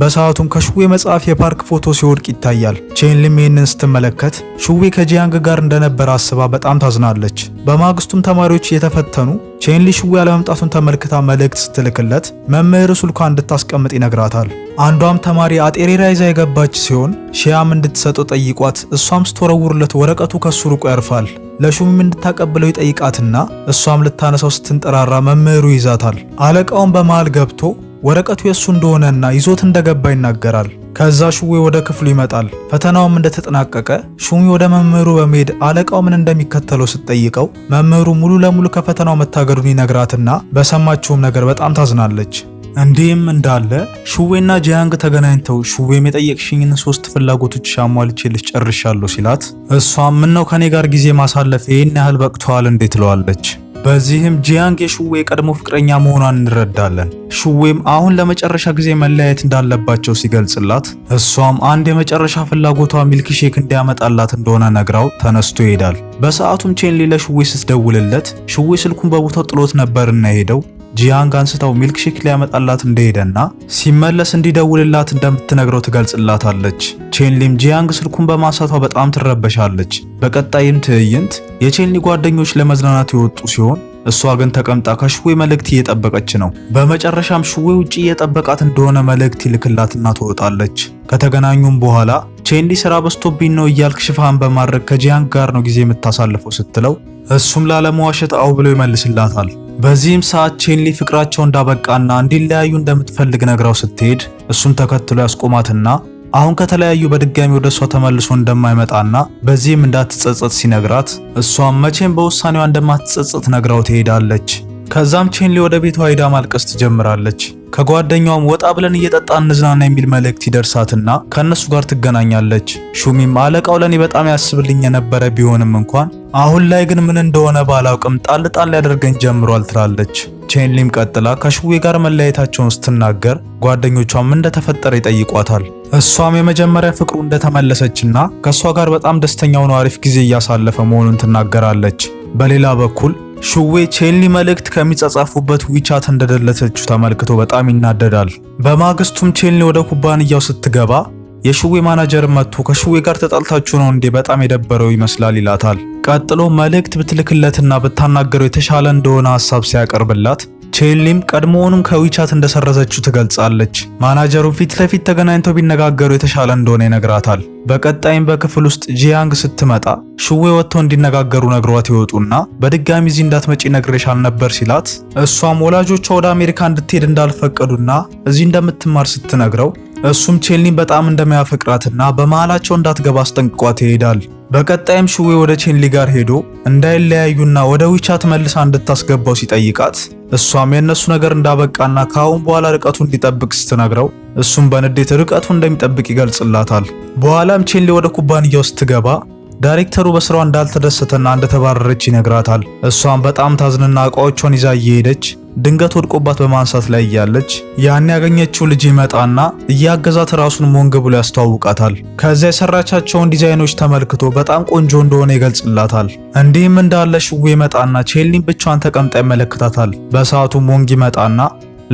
በሰዓቱም ከሹዌ መጽሐፍ የፓርክ ፎቶ ሲወድቅ ይታያል። ቼንሊም ይህንን ስትመለከት ሹዌ ከጂያንግ ጋር እንደነበረ አስባ በጣም ታዝናለች። በማግስቱም ተማሪዎች እየተፈተኑ ቼንሊ ሹዌ አለመምጣቱን ተመልክታ መልእክት ስትልክለት መምህሩ ስልኳን እንድታስቀምጥ ይነግራታል። አንዷም ተማሪ አጤሬራ ይዛ የገባች ሲሆን ሺያም እንድትሰጠው ጠይቋት እሷም ስትወረውርለት ወረቀቱ ከሱ ርቆ ያርፋል። ለሹሚም እንድታቀብለው ይጠይቃትና እሷም ልታነሳው ስትንጠራራ መምህሩ ይዛታል። አለቃውን በመሃል ገብቶ ወረቀቱ የሱ እንደሆነና ይዞት እንደገባ ይናገራል። ከዛ ሹዌ ወደ ክፍሉ ይመጣል። ፈተናውም እንደተጠናቀቀ ሹሚ ወደ መምህሩ በመሄድ አለቃው ምን እንደሚከተለው ስትጠይቀው መምህሩ ሙሉ ለሙሉ ከፈተናው መታገዱን ይነግራትና በሰማችውም ነገር በጣም ታዝናለች። እንዲህም እንዳለ ሹዌና ጂያንግ ተገናኝተው ሹዌም የጠየቅሽኝን ሶስት ፍላጎቶች አሟልቼልሽ ጨርሻለሁ ሲላት እሷም ምነው ከኔ ጋር ጊዜ ማሳለፍ ይህን ያህል በቅቷል እንዴ ትለዋለች። በዚህም ጂያንግ የሹዌ የቀድሞ ፍቅረኛ መሆኗን እንረዳለን። ሹዌም አሁን ለመጨረሻ ጊዜ መለያየት እንዳለባቸው ሲገልጽላት እሷም አንድ የመጨረሻ ፍላጎቷ milkshake እንዲያመጣላት እንደሆነ ነግራው ተነስቶ ይሄዳል። በሰዓቱም ቼንሊ ለሹዌ ስትደውልለት ሹዌ ስልኩን በቦታው ጥሎት ነበርና ሄደው ጂያንግ አንስታው milkshake ሊያመጣላት እንደሄደና ሲመለስ እንዲደውልላት እንደምትነግረው ትገልጽላታለች። ቼንሊም ጂያንግ ስልኩን በማንሳቷ በጣም ትረበሻለች። በቀጣይም ትዕይንት የቼንሊ ጓደኞች ለመዝናናት የወጡ ሲሆን እሷ ግን ተቀምጣ ከሹዌ መልእክት እየጠበቀች ነው። በመጨረሻም ሹዌ ውጪ እየጠበቃት እንደሆነ መልእክት ይልክላትና ትወጣለች። ከተገናኙም በኋላ ቼንሊ ስራ በዝቶብኝ ነው እያልክ ሽፋን በማድረግ ከጂያንግ ጋር ነው ጊዜ የምታሳልፈው ስትለው እሱም ላለመዋሸት አው ብሎ ይመልስላታል። በዚህም ሰዓት ቼንሊ ፍቅራቸው እንዳበቃና እንዲለያዩ እንደምትፈልግ ነግራው ስትሄድ እሱም ተከትሎ ያስቆማትና አሁን ከተለያዩ በድጋሚ ወደ እሷ ተመልሶ እንደማይመጣና በዚህም እንዳትጸጸት ሲነግራት እሷም መቼም በውሳኔዋ እንደማትጸጸት ነግራው ትሄዳለች። ከዛም ቼንሊ ወደ ቤቷ ሄዳ ማልቀስ ትጀምራለች። ከጓደኛዋም ወጣ ብለን እየጠጣን እንዝናና የሚል መልእክት ይደርሳትና ከእነሱ ጋር ትገናኛለች። ሹሚም አለቃው ለኔ በጣም ያስብልኝ የነበረ ቢሆንም እንኳን አሁን ላይ ግን ምን እንደሆነ ባላውቅም ጣል ጣል ያደርገኝ ጀምሯል ትላለች። ቼንሊም ቀጥላ ከሹዌ ጋር መለያየታቸውን ስትናገር ጓደኞቿም ምን እንደተፈጠረ ይጠይቋታል። እሷም የመጀመሪያ ፍቅሩ እንደተመለሰችና ከእሷ ጋር በጣም ደስተኛ ሆኖ አሪፍ ጊዜ እያሳለፈ መሆኑን ትናገራለች። በሌላ በኩል ሹዌ ቼንሊ መልእክት ከሚጻጻፉበት WeChat እንደደለተችው ተመልክቶ በጣም ይናደዳል። በማግስቱም ቼንሊ ወደ ኩባንያው ስትገባ የሹዌ ማናጀር መጥቶ ከሹዌ ጋር ተጣልታችሁ ነው እንዴ? በጣም የደበረው ይመስላል ይላታል። ቀጥሎ መልእክት ብትልክለትና ብታናገረው የተሻለ እንደሆነ ሐሳብ ሲያቀርብላት ቼንሊም ቀድሞውንም ከ WeChat እንደሰረዘችው ትገልጻለች። ማናጀሩም ፊት ለፊት ተገናኝተው ቢነጋገሩ የተሻለ እንደሆነ ይነግራታል። በቀጣይም በክፍል ውስጥ ጂያንግ ስትመጣ ሹዌ ወጥተው እንዲነጋገሩ ነግሯት ይወጡና በድጋሚ እዚህ እንዳትመጪ ነግሬሽ አልነበር ሲላት እሷም ወላጆቿ ወደ አሜሪካ እንድትሄድ እንዳልፈቀዱና እዚህ እንደምትማር ስትነግረው እሱም ቼንሊን በጣም እንደሚያፈቅራትና በመሃላቸው እንዳትገባ አስጠንቅቋት ይሄዳል። በቀጣይም ሹዌ ወደ ቼንሊ ጋር ሄዶ እንዳይለያዩና ወደ WeChat መልሳ እንድታስገባው ሲጠይቃት እሷም የእነሱ ነገር እንዳበቃና ከአሁን በኋላ ርቀቱ እንዲጠብቅ ስትነግረው እሱም በንዴት ርቀቱ እንደሚጠብቅ ይገልጽላታል። በኋላም ቼንሊ ወደ ኩባንያው ስትገባ ዳይሬክተሩ በስራዋ እንዳልተደሰተና እንደተባረረች ይነግራታል። እሷም በጣም ታዝንና እቃዎቿን ይዛ እየሄደች ድንገት ወድቆባት በማንሳት ላይ እያለች ያን ያገኘችው ልጅ ይመጣና እያገዛት ራሱን ሞንግ ብሎ ያስተዋውቃታል። ከዚያ የሰራቻቸውን ዲዛይኖች ተመልክቶ በጣም ቆንጆ እንደሆነ ይገልጽላታል። እንዲህም እንዳለ ሽዌ ይመጣና ቼንሊን ብቻዋን ተቀምጣ ይመለከታታል። በሰዓቱ ሞንግ ይመጣና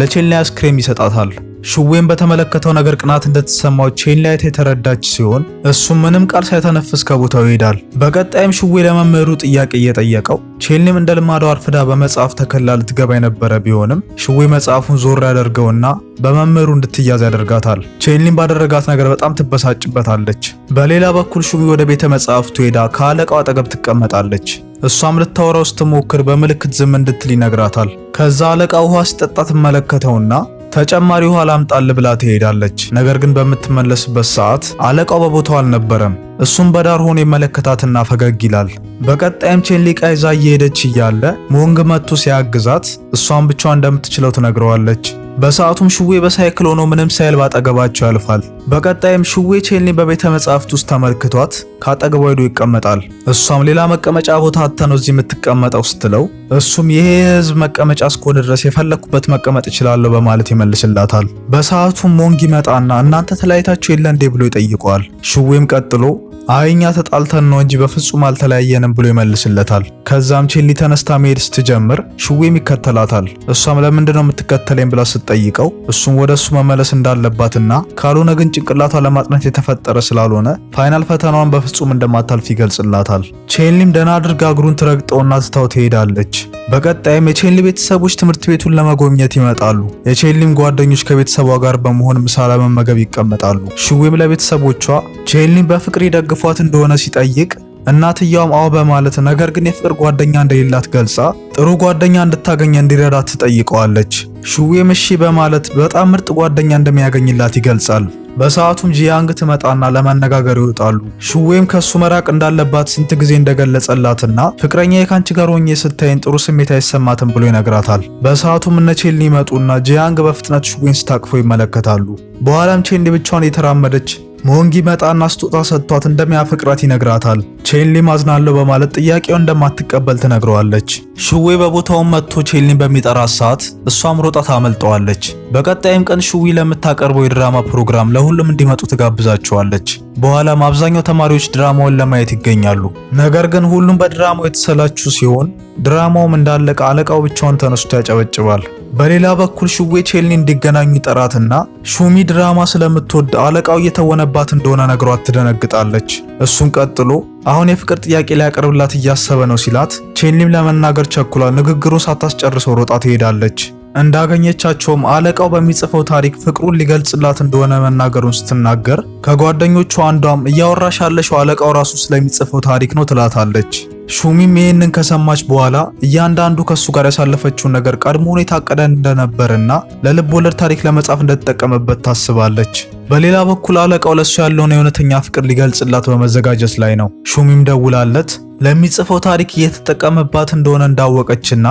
ለቼንሊ አይስክሬም ይሰጣታል። ሽዌን በተመለከተው ነገር ቅናት እንደተሰማው ቼንሊ አይታ የተረዳች ሲሆን እሱም ምንም ቃል ሳይተነፍስ ከቦታው ይሄዳል። በቀጣይም ሽዌ ለመምህሩ ጥያቄ እየጠየቀው ቼንሊም እንደ ልማዷ አርፍዳ በመጽሐፍ ተከላ ልትገባ የነበረ ቢሆንም ሽዌ መጽሐፉን ዞር ያደርገውና በመምህሩ እንድትያዝ ያደርጋታል። ቼንሊም ባደረጋት ነገር በጣም ትበሳጭበታለች። በሌላ በኩል ሹሚ ወደ ቤተ መጽሐፍቱ ሄዳ ከአለቃው አጠገብ ትቀመጣለች። እሷም ልታወራው ስትሞክር በምልክት ዝም እንድትል ይነግራታል። ከዛ አለቃ ውሃ ሲጠጣ ትመለከተውና ተጨማሪ ውሃ ላምጣል ብላ ትሄዳለች። ነገር ግን በምትመለስበት ሰዓት አለቃው በቦታው አልነበረም። እሱም በዳር ሆኖ ይመለከታትና ፈገግ ይላል። በቀጣይም ቼንሊ ዕቃ ይዛ እየሄደች እያለ ሞንግ መጥቶ ሲያግዛት እሷም ብቻዋን እንደምትችለው ትነግረዋለች። በሰዓቱም ሽዌ በሳይክል ሆኖ ምንም ሳይል ባጠገባቸው ያልፋል። በቀጣይም ሽዌ ቼንሊን በቤተ መጻሕፍት ውስጥ ተመልክቷት ካጠገቧ ሄዶ ይቀመጣል። እሷም ሌላ መቀመጫ ቦታ አጥተህ ነው እዚህ የምትቀመጠው ስትለው እሱም ይሄ የህዝብ መቀመጫ እስከሆነ ድረስ የፈለኩበት መቀመጥ እችላለሁ በማለት ይመልስላታል። በሰዓቱም ሞንግ ይመጣና እናንተ ተለያይታችሁ የለ እንዴ ብሎ ይጠይቀዋል። ሽዌም ቀጥሎ አይ እኛ ተጣልተን ነው እንጂ በፍጹም አልተለያየንም ብሎ ይመልስለታል። ከዛም ቼንሊ ተነስታ መሄድ ስትጀምር ሹዌም ይከተላታል። እሷም ለምንድነው የምትከተለኝ ብላ ስትጠይቀው እሱም ወደ እሱ መመለስ እንዳለባትና ካልሆነ ግን ጭንቅላቷ ለማጥናት የተፈጠረ ስላልሆነ final ፈተናዋን በፍጹም እንደማታልፍ ይገልጽላታል። ቼንሊም ደህና አድርጋ እግሩን ትረግጠውና ትታው ትሄዳለች። በቀጣይም የቼንሊ ቤተሰቦች ትምህርት ቤቱን ለመጎብኘት ይመጣሉ። የቼንሊም ጓደኞች ከቤተሰቧ ጋር በመሆን ምሳ ለመመገብ ይቀመጣሉ። ሽዌም ለቤተሰቦቿ ቼንሊን በፍቅር ይደግፏት እንደሆነ ሲጠይቅ እናትየዋም አዎ በማለት ነገር ግን የፍቅር ጓደኛ እንደሌላት ገልጻ ጥሩ ጓደኛ እንድታገኝ እንዲረዳት ትጠይቀዋለች። ሹዌም እሺ በማለት በጣም ምርጥ ጓደኛ እንደሚያገኝላት ይገልጻል። በሰዓቱም ጂያንግ ትመጣና ለመነጋገር ይወጣሉ። ሹዌም ከሱ መራቅ እንዳለባት ስንት ጊዜ እንደገለጸላትና ፍቅረኛ ካንቺ ጋር ሆኜ ስታይን ጥሩ ስሜት አይሰማትም ብሎ ይነግራታል። በሰዓቱም እነ ቼንሊ ይመጡና ጂያንግ በፍጥነት ሹዌን ስታቅፈው ይመለከታሉ። በኋላም ቼንሊ ብቻዋን የተራመደች ሞንጊ መጣና ስጦታ ሰጥቷት እንደሚያፈቅራት ይነግራታል። ቼንሊ አዝናለሁ በማለት ጥያቄውን እንደማትቀበል ትነግረዋለች። ሹዌ በቦታው መጥቶ ቼንሊን በሚጠራት ሰዓት እሷም ሮጣ ታመልጠዋለች። በቀጣይም ቀን ሹዊ ለምታቀርበው የድራማ ፕሮግራም ለሁሉም እንዲመጡ ትጋብዛቸዋለች። በኋላም አብዛኛው ተማሪዎች ድራማውን ለማየት ይገኛሉ። ነገር ግን ሁሉም በድራማው የተሰላቹ ሲሆን ድራማውም እንዳለቀ አለቃው ብቻውን ተነስቶ ያጨበጭባል። በሌላ በኩል ሹዌ ቼልኒ እንዲገናኙ ይጠራትና ሹሚ ድራማ ስለምትወድ አለቃው እየተወነባት እንደሆነ ነግሯት ትደነግጣለች። እሱን ቀጥሎ አሁን የፍቅር ጥያቄ ሊያቀርብላት እያሰበ ነው ሲላት ቼልኒም ለመናገር ቸኩላ ንግግሩን ሳታስጨርሰው ሮጣ ትሄዳለች። እንዳገኘቻቸውም አለቃው በሚጽፈው ታሪክ ፍቅሩን ሊገልጽላት እንደሆነ መናገሩን ስትናገር ከጓደኞቹ አንዷም እያወራሽ ያለሽው አለቃው ራሱ ስለሚጽፈው ታሪክ ነው ትላታለች። ሹሚም ይህንን ከሰማች በኋላ እያንዳንዱ ከሱ ጋር ያሳለፈችውን ነገር ቀድሞውን የታቀደ እንደነበርና ለልብ ወለድ ታሪክ ለመጻፍ እንደተጠቀመበት ታስባለች። በሌላ በኩል አለቃው ለሱ ያለውን የእውነተኛ ፍቅር ሊገልጽላት በመዘጋጀት ላይ ነው። ሹሚም ደውላለት ለሚጽፈው ታሪክ እየተጠቀመባት እንደሆነ እንዳወቀችና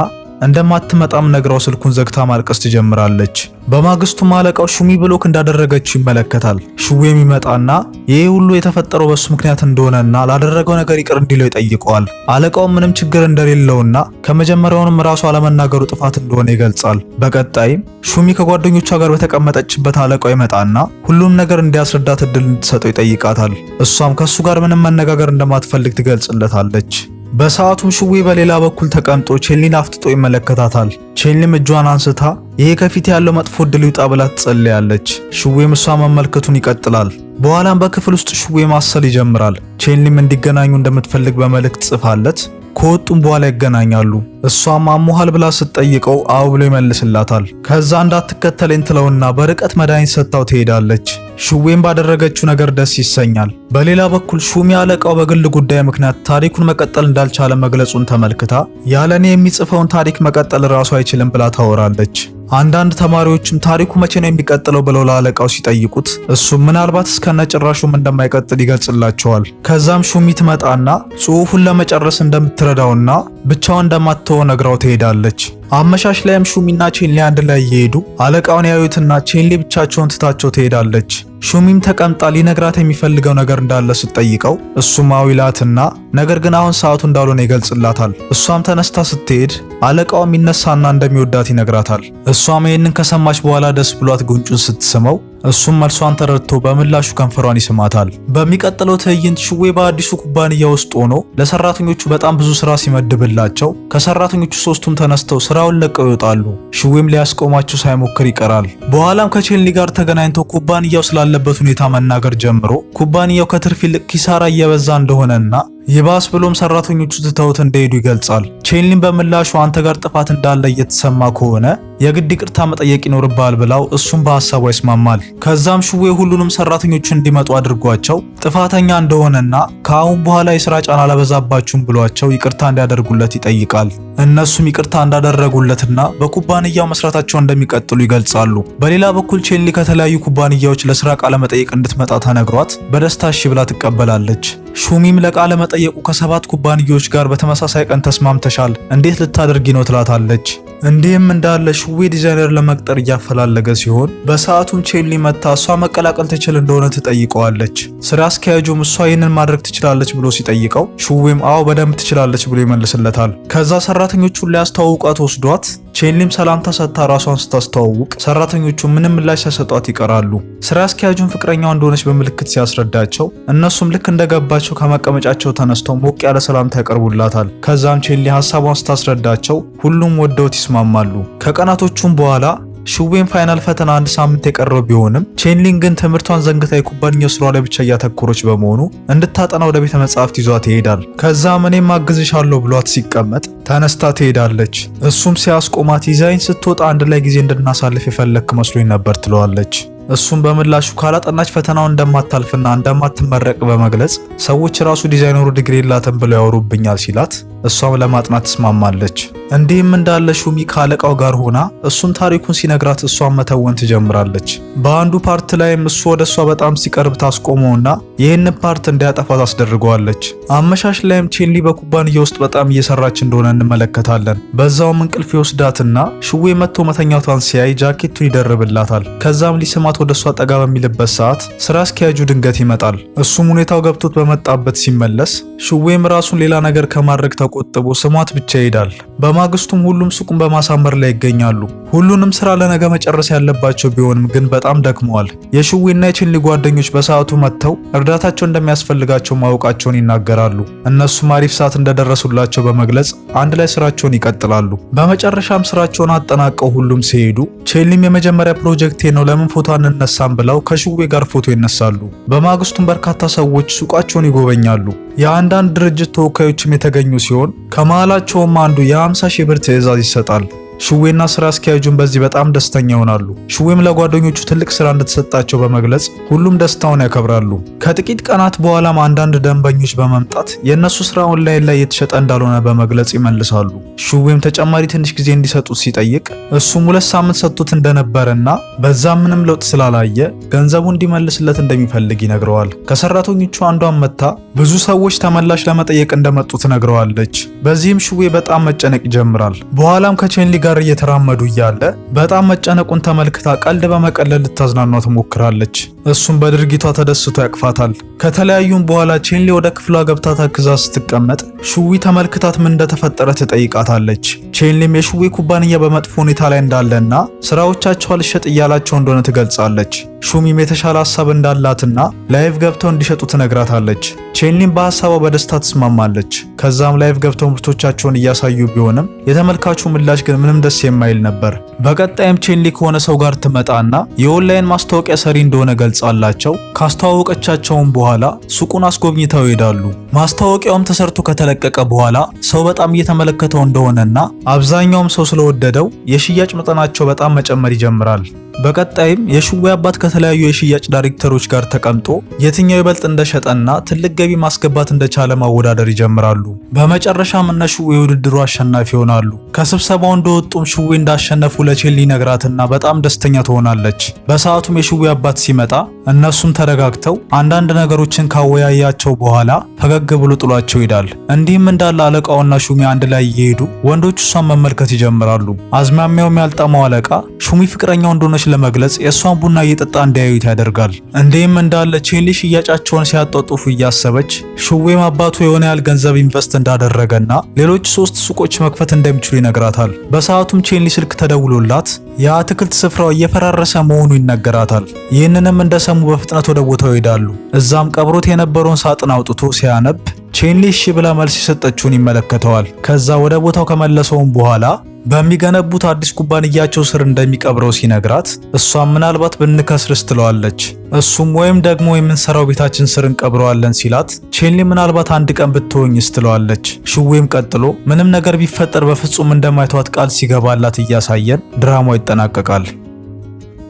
እንደማትመጣም ነግራው ስልኩን ዘግታ ማልቀስ ትጀምራለች። በማግስቱም አለቃው ሹሚ block እንዳደረገችው ይመለከታል። ሹዌም ይመጣና ይሄ ሁሉ የተፈጠረው በሱ ምክንያት እንደሆነና ላደረገው ነገር ይቅር እንዲለው ይጠይቀዋል። አለቃው ምንም ችግር እንደሌለውና ከመጀመሪያውንም ራሱ አለመናገሩ ጥፋት እንደሆነ ይገልጻል። በቀጣይም ሹሚ ከጓደኞቿ ጋር በተቀመጠችበት አለቃው ይመጣና ሁሉም ነገር እንዲያስረዳት እድል እንድትሰጠው ይጠይቃታል። እሷም ከሱ ጋር ምንም መነጋገር እንደማትፈልግ ትገልጽለታለች። በሰዓቱም ሽዌ በሌላ በኩል ተቀምጦ ቼንሊን አፍጥጦ ይመለከታታል። ቼንሊም እጇን አንስታ ይሄ ከፊት ያለው መጥፎ እድል ይውጣ ብላ ትጸልያለች። ሽዌም እሷ መመልከቱን ይቀጥላል። በኋላም በክፍል ውስጥ ሽዌ ማሰል ይጀምራል። ቼንሊም እንዲገናኙ እንደምትፈልግ በመልእክት ጽፋለት ከወጡም በኋላ ይገናኛሉ። እሷም አሞሃል ብላ ስትጠይቀው አዎ ብሎ ይመልስላታል። ከዛ እንዳትከተለኝ ትለውና በርቀት መድኃኒት ሰጥታው ትሄዳለች። ሹዌም ባደረገችው ነገር ደስ ይሰኛል። በሌላ በኩል ሹሚ አለቃው በግል ጉዳይ ምክንያት ታሪኩን መቀጠል እንዳልቻለ መግለጹን ተመልክታ ያለኔ የሚጽፈውን ታሪክ መቀጠል ራሱ አይችልም ብላ ታወራለች። አንዳንድ ተማሪዎችም ታሪኩ መቼ ነው የሚቀጥለው ብለው ለአለቃው ሲጠይቁት እሱም ምናልባት እስከነጭራሹም እንደማይቀጥል ይገልጽላቸዋል። ከዛም ሹሚ ትመጣና ጽሑፉን ለመጨረስ እንደምትረዳውና ብቻውን እንደማትተወው ነግራው ትሄዳለች። አመሻሽ ላይም ሹሚና ቼንሊ አንድ ላይ እየሄዱ አለቃውን ያዩትና ቼንሊ ብቻቸውን ትታቸው ትሄዳለች። ሹሚም ተቀምጣ ሊነግራት የሚፈልገው ነገር እንዳለ ስትጠይቀው እሱም አዎ ይላትና ነገር ግን አሁን ሰዓቱ እንዳልሆነ ይገልጽላታል። እሷም ተነስታ ስትሄድ አለቃውም ይነሳና እንደሚወዳት ይነግራታል። እሷም ይህንን ከሰማች በኋላ ደስ ብሏት ጉንጩን ስትስመው እሱም መልሷን ተረድቶ በምላሹ ከንፈሯን ይስማታል። በሚቀጥለው ትዕይንት ሽዌ በአዲሱ ኩባንያ ውስጥ ሆኖ ለሰራተኞቹ በጣም ብዙ ስራ ሲመድብላቸው ከሰራተኞቹ ሶስቱም ተነስተው ስራውን ለቀው ይወጣሉ። ሽዌም ሊያስቆማቸው ሳይሞክር ይቀራል። በኋላም ከቼንሊ ጋር ተገናኝተው ኩባንያው ስላለበት ሁኔታ መናገር ጀምሮ ኩባንያው ከትርፍ ይልቅ ኪሳራ እየበዛ እንደሆነና ይባስ ብሎም ሰራተኞቹ ትተውት እንደሄዱ ይገልጻል። ቼንሊን በምላሹ አንተ ጋር ጥፋት እንዳለ እየተሰማ ከሆነ የግድ ይቅርታ መጠየቅ ይኖርብሃል ብላው እሱም በሀሳቧ ይስማማል። ከዛም ሽዌ ሁሉንም ሰራተኞቹ እንዲመጡ አድርጓቸው ጥፋተኛ እንደሆነና ከአሁን በኋላ የስራ ጫና አላበዛባችሁም ብሏቸው ይቅርታ እንዲያደርጉለት ይጠይቃል። እነሱም ይቅርታ እንዳደረጉለትና በኩባንያው መስራታቸው እንደሚቀጥሉ ይገልጻሉ። በሌላ በኩል ቼንሊ ከተለያዩ ኩባንያዎች ለስራ ቃለ መጠይቅ እንድትመጣ ተነግሯት በደስታ እሺ ብላ ትቀበላለች። ሹሚም ለቃለ መጠየቁ ከሰባት ኩባንያዎች ጋር በተመሳሳይ ቀን ተስማምተሻል፣ እንዴት ልታደርጊ ነው ትላታለች። እንዲህም እንዳለ ሹዌ ዲዛይነር ለመቅጠር እያፈላለገ ሲሆን በሰዓቱም ቼንሊ መጥታ እሷ መቀላቀል ትችል እንደሆነ ትጠይቀዋለች። ስራ አስኪያጁም እሷ ይህንን ማድረግ ትችላለች ብሎ ሲጠይቀው ሹዌም አዎ በደንብ ትችላለች ብሎ ይመልስለታል። ከዛ ሰራተኞቹን ሊያስተዋውቃት ወስዷት ቼንሊም ሰላምታ ሰጥታ ራሷን ስታስተዋውቅ ሰራተኞቹ ምንም ምላሽ ሳይሰጧት ይቀራሉ። ስራ አስኪያጁም ፍቅረኛዋ እንደሆነች በምልክት ሲያስረዳቸው እነሱም ልክ እንደገባቸው ከመቀመጫቸው ተነስተው ሞቅ ያለ ሰላምታ ያቀርቡላታል። ከዛም ቼንሊ ሀሳቧን ስታስረዳቸው ሁሉም ወደውት ይስማማሉ። ከቀናቶቹም በኋላ ሹዌን final ፈተና አንድ ሳምንት የቀረው ቢሆንም ቼንሊን ግን ትምህርቷን ዘንግታ የኩባንያው ስራ ላይ ብቻ እያተኮረች በመሆኑ እንድታጠና ወደ ቤተ መጻሕፍት ይዟት ይሄዳል። ከዛም እኔም አግዝሻለሁ ብሏት ሲቀመጥ ተነስታ ትሄዳለች። እሱም ሲያስቆማት ይዛኝ ስትወጣ አንድ ላይ ጊዜ እንድናሳልፍ የፈለግክ መስሎኝ ነበር ትለዋለች። እሱም በምላሹ ካላጠናች ፈተናውን እንደማታልፍና እንደማትመረቅ በመግለጽ ሰዎች ራሱ ዲዛይነሩ ዲግሪ የላትም ብለው ያወሩብኛል ሲላት እሷም ለማጥናት ትስማማለች። እንዲህም እንዳለ ሹሚ ከአለቃው ጋር ሆና እሱም ታሪኩን ሲነግራት እሷን መተወን ትጀምራለች። በአንዱ part ላይም እሱ ወደ እሷ በጣም ሲቀርብ ታስቆመውና ይህን part እንዲያጠፋ ታስደርገዋለች። አመሻሽ ላይም ቼንሊ በኩባንያ ውስጥ በጣም እየሰራች እንደሆነ እንመለከታለን። በዛውም እንቅልፍ ይወስዳትና ሽዌ መጥቶ መተኛቷን ሲያይ ጃኬቱን ይደርብላታል። ከዛም ሊስማት ወደ እሷ ጠጋ በሚልበት ሰዓት ስራ አስኪያጁ ድንገት ይመጣል። እሱም ሁኔታው ገብቶት በመጣበት ሲመለስ ሽዌም ራሱን ሌላ ነገር ከማድረግ ተቆጥቦ ስሟት ብቻ ይሄዳል። በማግስቱም ሁሉም ሱቁን በማሳመር ላይ ይገኛሉ። ሁሉንም ስራ ለነገ መጨረስ ያለባቸው ቢሆንም ግን በጣም ደክመዋል። የሽዌና የቼንሊ ጓደኞች በሰዓቱ መጥተው እርዳታቸው እንደሚያስፈልጋቸው ማወቃቸውን ይናገራሉ። እነሱም አሪፍ ሰዓት እንደደረሱላቸው በመግለጽ አንድ ላይ ስራቸውን ይቀጥላሉ። በመጨረሻም ስራቸውን አጠናቀው ሁሉም ሲሄዱ ቼንሊም የመጀመሪያ ፕሮጀክቴ ነው ለምን ፎቶ አንነሳም ብለው ከሽዌ ጋር ፎቶ ይነሳሉ። በማግስቱም በርካታ ሰዎች ሱቃቸውን ይጎበኛሉ። የአንዳንድ ድርጅት ተወካዮችም የተገኙ ሲሆን ከመሃላቸውም አንዱ የ50 ሺህ ብር ትዕዛዝ ይሰጣል። ሽዌና ስራ አስኪያጁን በዚህ በጣም ደስተኛ ይሆናሉ። ሽዌም ለጓደኞቹ ትልቅ ስራ እንደተሰጣቸው በመግለጽ ሁሉም ደስታውን ያከብራሉ። ከጥቂት ቀናት በኋላም አንዳንድ ደንበኞች በመምጣት የእነሱ ስራ ኦንላይን ላይ የተሸጠ እንዳልሆነ በመግለጽ ይመልሳሉ። ሽዌም ተጨማሪ ትንሽ ጊዜ እንዲሰጡት ሲጠይቅ እሱም 2 ሳምንት ሰጥቶት እንደነበረና በዛ ምንም ለውጥ ስላላየ ገንዘቡ እንዲመልስለት እንደሚፈልግ ይነግረዋል። ከሰራተኞቹ አንዷን መጥታ ብዙ ሰዎች ተመላሽ ለመጠየቅ እንደመጡ ትነግረዋለች። በዚህም ሽዌ በጣም መጨነቅ ይጀምራል። በኋላም ከቼንሊ ጋር እየተራመዱ እያለ በጣም መጨነቁን ተመልክታ ቀልድ በመቀለል ልታዝናኗ ትሞክራለች። እሱም በድርጊቷ ተደስቶ ያቅፋታል። ከተለያዩም በኋላ ቼንሊ ወደ ክፍሏ ገብታ ተክዛ ስትቀመጥ ሹዊ ተመልክታት ምን እንደተፈጠረ ትጠይቃታለች። ቼንሊም የሹዊ ኩባንያ በመጥፎ ሁኔታ ላይ እንዳለና ስራዎቻቸው አልሸጥ እያላቸው እንደሆነ ትገልጻለች። ሹሚም የተሻለ ሀሳብ እንዳላትና live ገብተው እንዲሸጡ ትነግራታለች። ቼንሊም በሀሳቧ በደስታ ትስማማለች። ከዛም live ገብተው ምርቶቻቸውን እያሳዩ ቢሆንም የተመልካቹ ምላሽ ግን ምንም ደስ የማይል ነበር። በቀጣይም ቼንሊ ከሆነ ሰው ጋር ትመጣና የኦንላይን ማስታወቂያ ሰሪ እንደሆነ ገልጻላቸው ካስተዋወቀቻቸውም በኋላ ሱቁን አስጎብኝተው ይሄዳሉ። ማስታወቂያውም ተሰርቶ ከተለቀቀ በኋላ ሰው በጣም እየተመለከተው እንደሆነና አብዛኛውም ሰው ስለወደደው የሽያጭ መጠናቸው በጣም መጨመር ይጀምራል። በቀጣይም የሽዌ አባት ከተለያዩ የሽያጭ ዳይሬክተሮች ጋር ተቀምጦ የትኛው ይበልጥ እንደሸጠና ትልቅ ገቢ ማስገባት እንደቻለ ማወዳደር ይጀምራሉ። በመጨረሻም እነ ሽዌ የውድድሩ አሸናፊ ይሆናሉ። ከስብሰባው እንደወጡም ሽዌ እንዳሸነፉ ለቼንሊ ነግራትና በጣም ደስተኛ ትሆናለች። በሰዓቱም የሽዌ አባት ሲመጣ እነሱም ተረጋግተው አንዳንድ ነገሮችን ካወያያቸው በኋላ ፈገግ ብሎ ጥሏቸው ይሄዳል። እንዲህም እንዳለ አለቃውና ሹሚ አንድ ላይ እየሄዱ ወንዶቹ እሷን መመልከት ይጀምራሉ። አዝማሚያውም ያልጣመው አለቃ ሹሚ ፍቅረኛው እንደሆነች ለመግለጽ የእሷን ቡና እየጠጣ እንዲያዩት ያደርጋል። እንዲህም እንዳለ ቼንሊ ሽያጫቸውን ሲያጧጡፉ እያሰበች ሹዌም አባቱ የሆነ ያህል ገንዘብ invest እንዳደረገና ሌሎች ሶስት ሱቆች መክፈት እንደሚችሉ ይነግራታል። በሰዓቱም ቼንሊ ስልክ ተደውሎላት የአትክልት ስፍራው እየፈራረሰ መሆኑ ይነገራታል። ይህንንም እንደሰሙ በፍጥነት ወደ ቦታው ይሄዳሉ። እዛም ቀብሮት የነበረውን ሳጥን አውጥቶ ሲያነብ ቼንሊ እሺ ብላ መልስ የሰጠችውን ይመለከተዋል። ከዛ ወደ ቦታው ከመለሰውም በኋላ በሚገነቡት አዲስ ኩባንያቸው ስር እንደሚቀብረው ሲነግራት እሷም ምናልባት ብንከስርስ ትለዋለች። እሱም ወይም ደግሞ የምንሰራው ቤታችን ስር እንቀብረዋለን ሲላት ቼንሊ ምናልባት አንድ ቀን ብትሆኝስ ትለዋለች። ሽዌም ቀጥሎ ምንም ነገር ቢፈጠር በፍጹም እንደማይተዋት ቃል ሲገባላት እያሳየን ድራማው ይጠናቀቃል።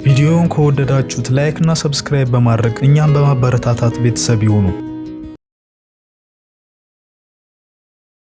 ቪዲዮውን ከወደዳችሁት like እና subscribe በማድረግ እኛን በማበረታታት ቤተሰብ ይሁኑ።